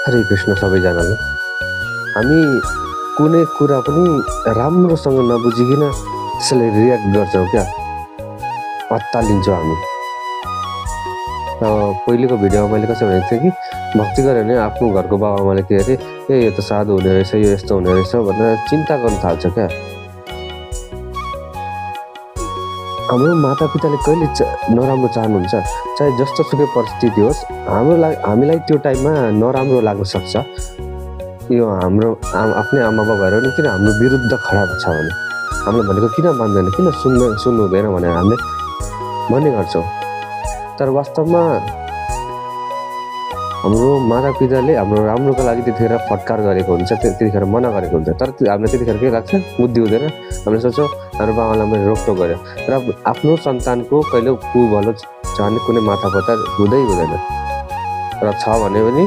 हरे कृष्ण सबैजनालाई। हामी कुनै कुरा पनि राम्रोसँग नबुझिकन त्यसैले रियाक्ट गर्छौँ क्या, अत्तालिन्छौँ हामी। पहिलेको भिडियोमा मैले कसो भनेको थिएँ कि भक्ति गऱ्यो भने आफ्नो घरको बाबुआमाले के अरे यो त साधु हुने रहेछ, यो यस्तो हुने रहेछ भनेर चिन्ता गर्न थाल्छ क्या। हाम्रो मातापिताले कहिले नराम्रो चाहनुहुन्छ, चाहे जस्तो सुकै परिस्थिति होस्, हामीलाई त्यो टाइममा नराम्रो लाग्न सक्छ। यो हाम्रो आफ्नै आमा बाबा भएर पनि किन हाम्रो विरुद्ध खडा छ भने हामीले भनेको किन मान्दैन, किन सुन्नु हुँदैन भनेर हामीले भन्ने गर्छौँ। तर वास्तवमा हाम्रो मातापिताले हाम्रो राम्रोको लागि त्यतिखेर फटकार गरेको हुन्छ, त्यतिखेर मना गरेको हुन्छ। तर हामीलाई त्यतिखेर के लाग्छ, बुद्धि हुँदैन। हामीले सोच्छौँ हाम्रो बाबालाई मैले रोकटोक गरेँ। र आफ्नो सन्तानको कहिले भलो चाहने कुनै माता पिता हुँदैन र छ भने पनि